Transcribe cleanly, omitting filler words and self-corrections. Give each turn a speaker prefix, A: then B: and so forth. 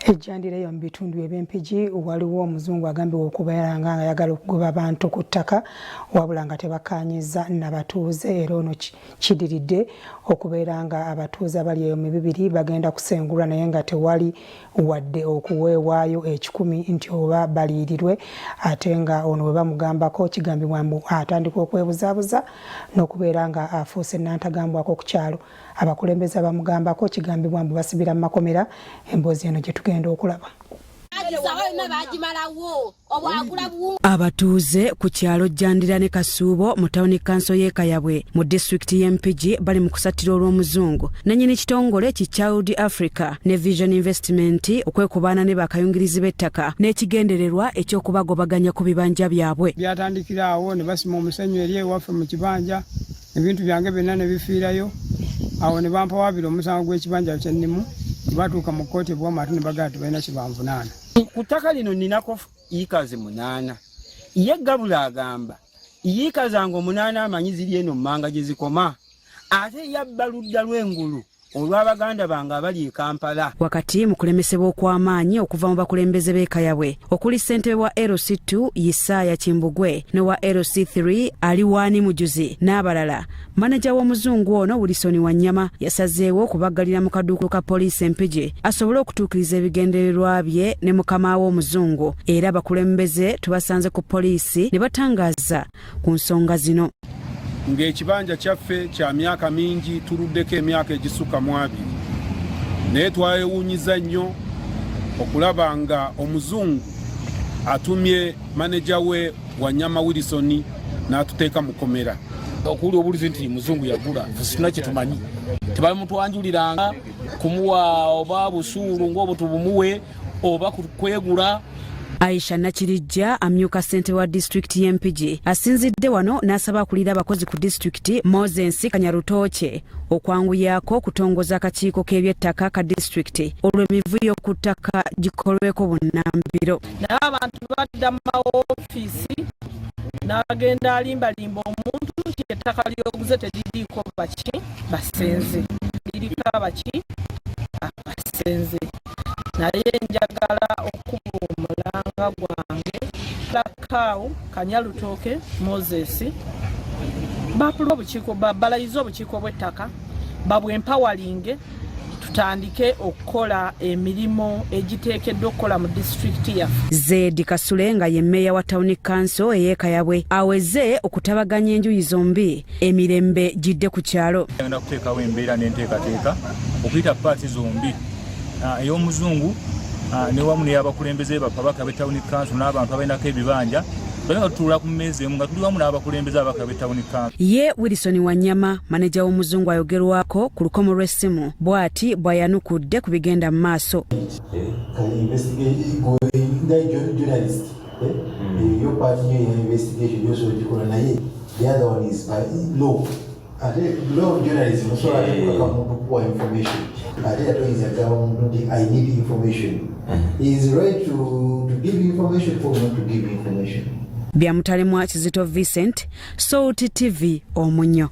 A: Ejjandira eyo mu bitundu eby'Empigi waliwo omuzungu agambibwa okubeera nga ayagala okugoba abantu ku ttaka wabula nga tebakkaanyizza nabatuuze era ono kidiridde okubeera nga abatuuze abali eyo mu bibiri bagenda kusengulwa naye nga tewali wadde okuweewaayo ekikumi nti oba baliyirirwe ate nga ono bwe bamugambako kigambibwa mbu atandika okwebuzaabuza n'okubeera nga afuuse nantagambwako ku kyalo. Abakulembeze abamugambako kigambibwa mbu basibira mu makomera emboozi eno gye tugenda okulaba.
B: Abatuuze ku kyalo Jjandira ne Kasuubo mu tawuni kanso y'e Kayabwe mu disitulikiti y'e Mpigi bali mu kusattira olw'omuzungu nannyini kitongole ki Child Africa ne Vision Investment okwekubaana ne bakayungirizi b'ettaka n'ekigendererwa eky'okubagobaganya ku bibanja byabwe.
C: Byatandikira awo ne basima omusenyu eri ewaffe mu kibanja ebintu byange byonna ne bifiirayo awo ne bampawaabira omusango gw'ekibanja kye nnimu bwe batuuka mu kkooti ebuwama ate ne bagamba tebalina kye banvunaana.
D: Ku ttaka lino nninako yikazi munaana ye Gabula agamba yiika zange omunaana amanyi ziri eno mmanga gye zikoma ate yabba ludda lw'engulu olw'abaganda bange abali e Kampala.
B: Wakati mu kulemesebwa okw'amaanyi okuva mu bakulembeze b'e Kayabwe okuli ssentebe wa LC2 Yisaaya Kimbugwe n'owa LC3 Aliwaani Mujuzi n'abalala, maneja w'omuzungu ono Wilson Wanyama yasazeewo okubaggalira mu kaduukulu ka poliisi e Mpigi asobole okutuukiriza ebigendererwa bye ne mukama we omuzungu era abakulembeze tubasanze ku poliisi ne batangaaza ku nsonga zino.
E: Ng'ekibanja kyaffe kya myaka mingi tuluddeko emyaka egisukka mu abiri naye twewuunyiza nnyo okulaba nga omuzungu atumye maneja we Wanyama Wilson n'atuteeka mu kkomera.
F: Okuwulira obuwulizi nti muzungu yagula situna kye tumanyi, tebamutwanjuliranga kumuwa oba busuulu ng'obwo tubumuwe oba kwegula.
B: Aisha Nakirijja amyuka ssentebe wa disitulikiti y'e Mpigi asinzidde wano n'asaba akulira abakozi ku disitulikiti Moses Kanyarutookye okwanguyaako okutongoza akakiiko k'ebyettaka ka disitulikiti olwo emivuyo ku ttaka gikolweko bunnambiro.
G: Naye abantu badda mu mawofiisi n'agenda alimbalimba omuntu nti ettaka ly'oguze teririiko baki basenze liriko abaki abasenze naye njagala okuba omulanga gwange lakaawo kanyalutooke moses bapula obukiiko balayize obukiiko bw'ettaka babwempawalinge tutandike okukola emirimu egiteekeddwa okukola mu disitulikiti yaffe.
B: Zedi Kasule nga ye mmeeya wa tawuni kanso ey'e Kayabwe aweze okutabaganya enjuyi zombi emirembe gidde ku kyalo.
H: Agenda kuteekawo embeera n'enteekateeka okuyita paati zombi ey'omuzungu newamu n'eyabakulembeze baffe ababaka b'e tawuni kanso n'abantu abalinako ebibanja bale nga tutuula ku mmeeza emu nga tuli wamu n'abakulembeze ababaka b'e tawuni kanso.
B: Ye Wilson Wanyama maneja w'omuzungu ayogerwako ku lukomo lw'essimu bw'ati bw'ayanukudde ku bigenda mu maaso.
I: Yo part yo ya investigation yosobola ogikola naye the other one is by law ate law of journalism osobola ate kukaka muntu kuwa information ate ate oyinza kugamba muntu nti I need information. He is right to give information or not to give information.
B: Bya Mutalemwa Kizito Vincent, Salt TV, Omunyo.